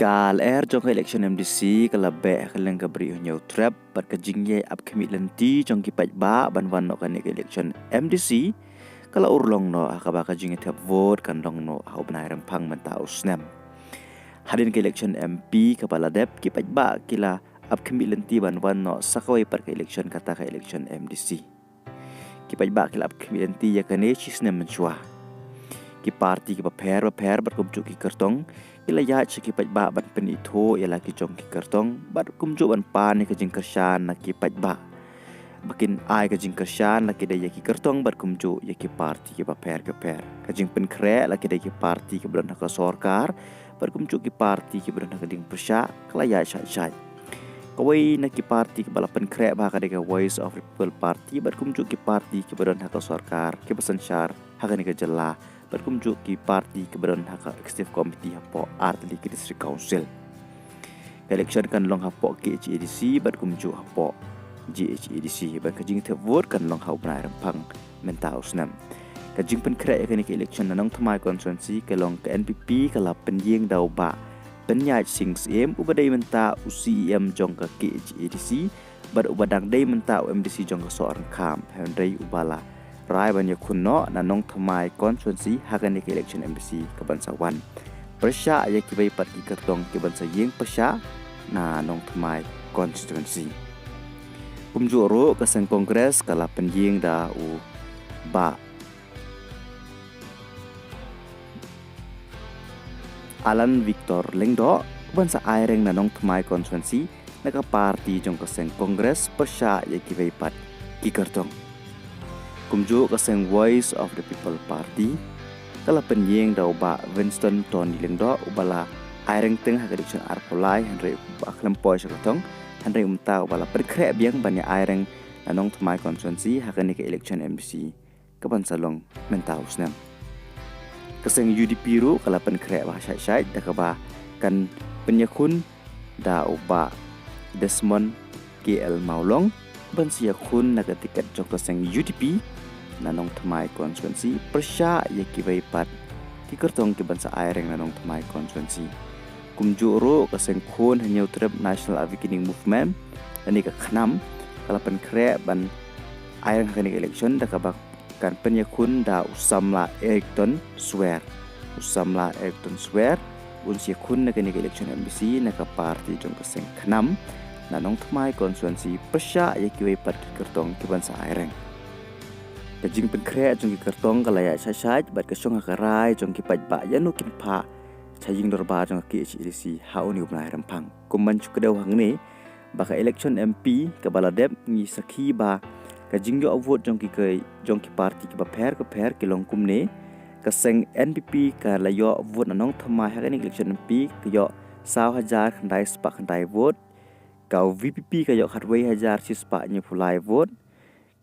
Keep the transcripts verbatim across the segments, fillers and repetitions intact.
Ka lyer jong ka election M D C ka la beh ha ka liang ka Bri u Hynñiewtrep bad ka jingïai ap khmih lynti jong ki paidbah ban wan noh kane ka election M D C ka la urlong noh ha kaba ka jingthep vote kan long noh ha u bnai Rymphang mynta u snem. Hadien ka election M P kaba la dep, ki paidbah ki la ap khmih lynti ban wan noh sa kawei pat ka election, kata ka election M D C. Ki paidbah ki la ap khmih lynti ïa kane shi snem mynshuwa. Ki parti kiba pher bapher bad kumjuh ki kyrtong ki la ïaid sha ki paidbah ban pynithuh ïa la ki jong ki kyrtong bad kumjuh ban pan ïa ka jingkyrshan na ki paidbah. Ba kin ai ka jingkyrshan la ki dei ïa ki kyrtong bad kumjuh ïa ki parti kiba pher bapher. Ka jingpynkhreh la ki dei ki parti kiba don ha ka sorkar bad kumjuh ki parti kiba don ha ka diengpyrshah ka la ïaid shai shai. Kawei na ki parti kaba la pynkhreh bha ka dei ka Voice of the People Party bad kumjuh ki parti kiba don ha ka sorkar kiba synshar ha kane ka jylla bad kumjuh ki parti kiba don ha ka Executive Committee hapoh artylli ki District Council. Ka election kan long hapoh K H A D C bad kumjuh hapoh G H A D C bad ka jingthep vote kan long ha u bnai Rymphang mynta u snem. Ka jingpynkhreh ïa kane ka election na Nongthymmai constituency ka long ka N P P ka la pynïeng da u Bah Pynïaid Sing Syiem uba dei mynta u C E M jong ka K H A D C bad uba dang dei mynta u M D C jong ka Sohryngkham, hynrei uba la rai ban ïakhun noh na Nongthymmai constituency ha kane ka election M D C kaban sa wan, pyrshah ïa kiwei pat ki kyrtong kiban sa ïeng pyrshah na Nongthymmai constituency. Kumjuh ruh ka seng Congress ka la pynïeng da u Bah Alan Victor Lyngdoh ban sa aireng na Nongthymmai constituency na ka parti jong ka seng Congress pyrshah ïa kiwei pat ki kyrtong. Kumjuh ka seng Voice of the People Party ka la pynïeng da u Bah Winston Tony Lyngdoh uba la aireng teng ha ka election arphew lai, hynrei uba khlem poi sha ka thong, hynrei mynta uba la pynkhreh biang ban ïa aireng na Nongthymmai constituency ha kane ka election M D C kaban sa long mynta u snem. Ka seng U D P ruh ka la pynkhreh bha shai shai da kaba kan pynïakhun da u Bah Desmond K L Mawlong ban sa ïakhun na ka tiket jong ka seng U D P na Nongthymmai constituency pyrshah ïa kiwei pat ki kyrtong kiban sa aireng na Nongthymmai constituency. Kumjuh ruh ka seng Khun Hynñiewtrep National Awakening Movement lane ka KHNAM ka la pynkhreh ban aireng ha kane ka election da kaba kan pynïakhun da u samla Erickton Swer. U samla Erickton Swer un sa ïakhun na kane ka election M D C na ka parti jong ka seng KHNAM na Nongthymmai constituency pyrshah ïa kiwei pat ki kyrtong kiban sa aireng. Ka jingpynkhreh jong ki kyrtong ka la ïaid shai shai bad ka shong ha ka rai jong ki paidbah ïano kin phah sha ïing dorbar jong ka K H A D C ha une u bnai Rymphang. Kum ban shu kdew hangne ba ka election M P kaba la dep, ngi sakhi ba ka jingïoh vote jong ki, jong ki parti kiba pher bapher ki long kumne. Ka seng N P P ka la ïoh vote na Nongthymmai ha kane ka election M P ka ïoh saw hajar khyndai spah khyndai vote. Ka V P P ka ïoh khatwei hajar shi spah hynñiewphew lai vote.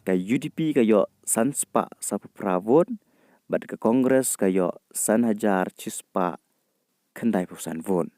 Ka U D P ka ïoh san spah sawphew phra vote bad ka Congress ka ïoh san hajar shi spah khyndai phew san vote.